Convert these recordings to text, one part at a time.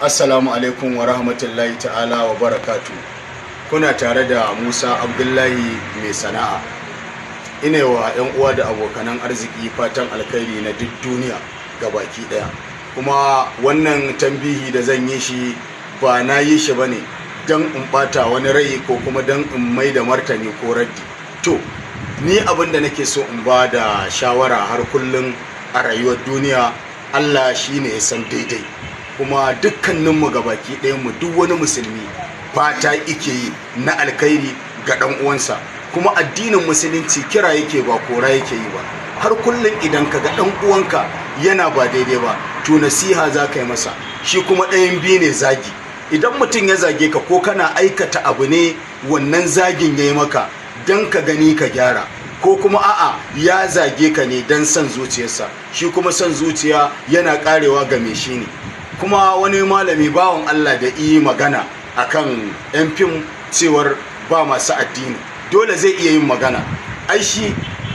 Assalamu alaikum wa rahmatullahi ta'ala wa barakatu. Kuna tare da Musa Abdullahi mai sana'a. Ina wa 'yan uwa da abokanan arziki fatan alkhairi na duk duniya baki daya. Kuma wannan tambihi da zan yi shi, ba na yi shi bane don in bata wani rai ko kuma don in mai da martani ko raddi. To, ni abin da nake so in ba da shawara har kullum a rayuwar duniya, Allah shi ne ya san daidai. Kuma dukkaninmu gabaki mu, duk wani musulmi fata ike yi na alkhairi ga ɗan uwansa. Kuma addinin Musulunci kira yake, ba kora yake yi ba. Har kullum idan ka ga ɗan uwanka yana ba daidai ba, to nasiha za ka yi masa. Shi kuma ɗayan biyu ne: zagi. Idan mutum ya zage ka, ko kana aikata abu ne wannan zagin ya yi maka don ka gani ka gyara, ko kuma a'a, ya zage ka ne don son zuciyarsa. Shi kuma son zuciya yana karewa ga me shi ne. Kuma wani malami bawan Allah da yi magana akan 'yan fim cewar ba masu addini, dole zai iya yin magana. Ai shi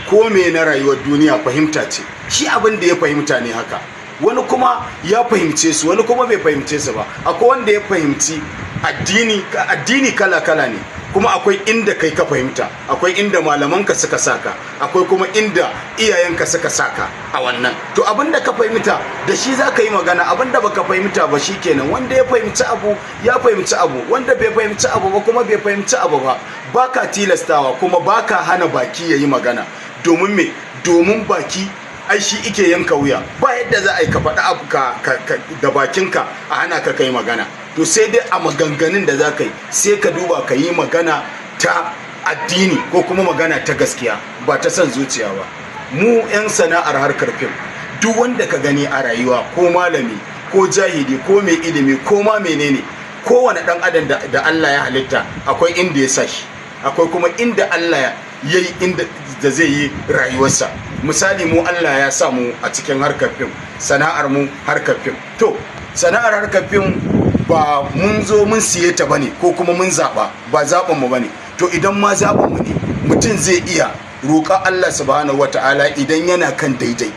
ko me na rayuwar duniya fahimta ce. Shi abin da ya fahimta ne haka. Wani kuma ya fahimce su, wani kuma bai fahimce su ba. Akwai wanda ya fahimci addini. Addini kala kala ne. Kuma akwai inda kai ka fahimta, akwai inda malamanka suka saka, akwai kuma inda iyayenka suka saka a wannan. To, abin da ka fahimta da shi za ka yi magana. Abin da baka fahimta ba, kenan. Wanda ya fahimci abu ya fahimci abu, wanda bai fahimci abu ba kuma bai fahimci abu ba. Baka tilastawa, kuma baka hana baki ya yi magana. Domin me? Domin baki ai shi ike yanka wuya. Ba yadda za a yi ka faɗi abu da bakinka a hana ka kai magana. To, sai dai a maganganun da za ka yi, sai ka duba ka yi magana ta addini ko kuma magana ta gaskiya, ba ta son zuciya ba. Mu 'yan sana'ar harkar fim, duk wanda ka gani a rayuwa, ko malami ko jahili ko mai ilimi ko ma menene, kowane dan adam da Allah ya halitta, akwai inda ya sa shi, akwai kuma inda Allah ya yi inda da zai yi rayuwarsa. Misali, mu Allah ya sa mu a cikin harkar fim, sana'ar mu harkar fim. To, sana'ar harkar fim ba mun zo mun siye ta bane ko kuma mun zaba, ba zaɓin mu bane. To, idan ma zaɓin mu ne, mutum zai iya roƙa Allah subhanahu wata'ala, idan yana kan daidai,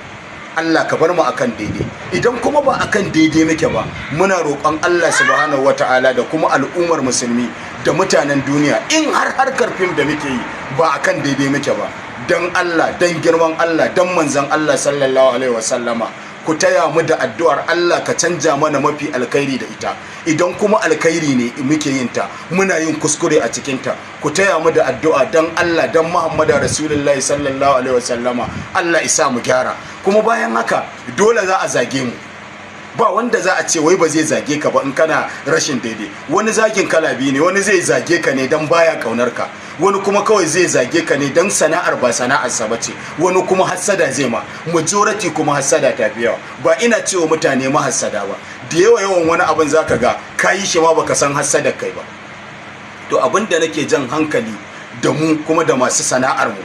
Allah ka bar mu akan daidai. Idan kuma ba akan daidai muke ba, muna roƙon Allah subhanahu wata'ala da kuma al'ummar musulmi da mutanen duniya, in har harkar fim da muke yi ba akan daidai muke ba, dan Allah, dan girman Allah, dan manzon Allah sallallahu alaihi wasallama, ku taya mu da addu'ar Allah ka canja mana mafi alkhairi da ita. Idan kuma alkhairi ne muke yin ta, muna yin kuskure a cikin ta, ku taya mu da addu'a, dan Allah, dan Muhammadu Rasulullahi sallallahu alaihi wasallama, Allah isa mu gyara. Kuma bayan haka, dole za a zage mu. Ba wanda za a ce wai ba zai zage ka ba in kana rashin daidai. Wani zagin kala biyu ne: wani zai zage ka ne dan baya kaunar ka, wani kuma kawai zai zage ka ne dan sana'ar ba sana'arsa ba ce, wani kuma hassada zai ma. Majority kuma hassada ta fi yawa. Ba ina cewa mutane mahassada ba. Da yawa yawan wani abin zaka ga ka yi shi ma baka san hassadar kai ba. To, abin da nake jan hankali da mu kuma da masu sana'ar mu,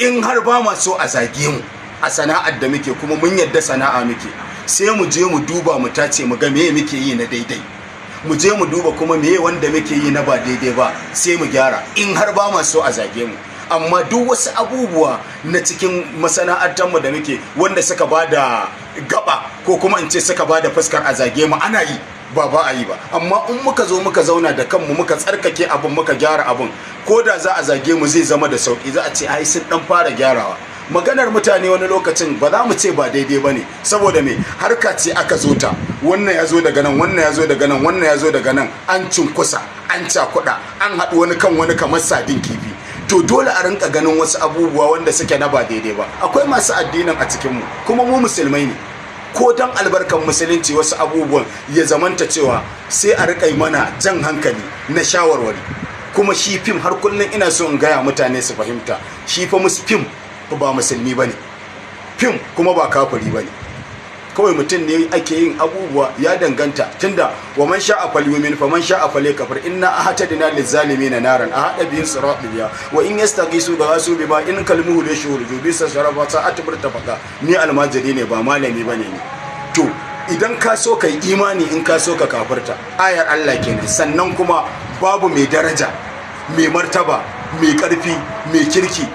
in har ba ma so a zage mu a sana'ar da muke, kuma mun yadda sana'a muke, sai mu je mu duba, mu tace, mu ga meye muke yi na daidai, mu je mu duba kuma meye wanda muke yi na ba daidai ba, sai mu gyara, in har ba ma so a zage mu. Amma duk wasu abubuwa na cikin masana'antarmu da muke, wanda suka ba da gaba, ko kuma in ce suka ba da fuskar a zage mu, ana yi, ba ba a yi ba. Amma in muka zo muka zauna da kanmu, muka tsarkake abin, muka gyara abin, ko da za a zage mu zai zama da sauki. Za a ce ai sun dan fara gyarawa. Maganar mutane wani lokacin ba za mu ce ba daidai ba ne. Saboda me? Harka ce aka zo ta, wannan ya zo daga nan, wannan ya zo daga nan, wannan ya zo daga nan, an cunkusa, an cakuɗa, an haɗu wani kan wani kamar sadin kifi. To, dole a rinka ganin wasu abubuwa wanda suke na ba daidai ba. Akwai masu addinin a cikinmu, kuma mu musulmai ne. Ko dan albarkan Musulunci, wasu abubuwan ya zamanta cewa sai a riƙa yi mana jan hankali na shawarwari. Kuma shi fim, har kullum ina so in gaya mutane su fahimta, shi fa musu fim ba musulmi bane, fim kuma ba kafiri bane. Kawai mutum ne ake yin abubuwa, ya danganta. Tunda wa man sha'a falyumin fa man sha'a falyakfur, inna a'tadna lizzalimina naran ahata bihim suradiya wa in yastaghisu ghasu bima in kalmuhu yashuru bisa sharafa sa'at murtafaqa. Ni almajiri ne, ba malami bane ni. To, idan ka so kai imani, in ka so ka kafirta, ayar Allah kenan. Sannan kuma babu mai daraja, mai martaba, mai karfi, mai kirki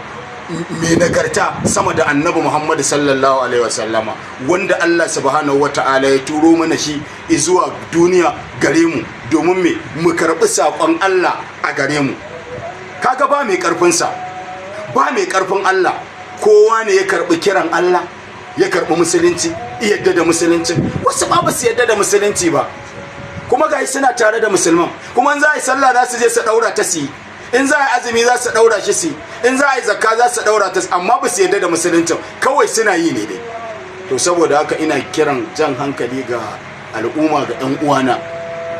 mai nagarta sama da Annabi Muhammad sallallahu alaihi wasallama, wanda Allah subhanahu wata'ala ya turo mana shi zuwa duniya gare mu, domin me? Mu karɓi saƙon Allah a gare mu. Kaga ba mai ƙarfinsa, ba mai ƙarfin Allah. Kowa ne ya karɓi kiran Allah, ya karɓi musulunci, yadda da musulunci. Wasu ba su yadda da musulunci ba, kuma ga suna tare da musulman. Kuma in za a yi sallah, za su je su ɗaura ta su yi. In za a yi azumi, za su ɗaura shi su yi. In za a yi zakka, za su ɗaura ta, amma ba su yadda da musuluncin, kawai suna yi ne dai. To, saboda haka ina kiran, jan hankali ga al'umma, ga 'yan uwana,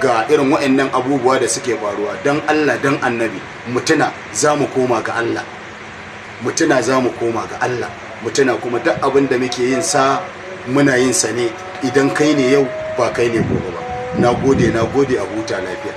ga irin waɗannan abubuwa da suke faruwa. Don Allah, don Annabi, mutuna za mu koma ga Allah, mutuna za mu koma ga Allah. Mutuna kuma duk abin da muke yin sa, muna yin sa ne idan kai ne yau, ba kai ne gobe ba. Na gode, na gode, a huta lafiya.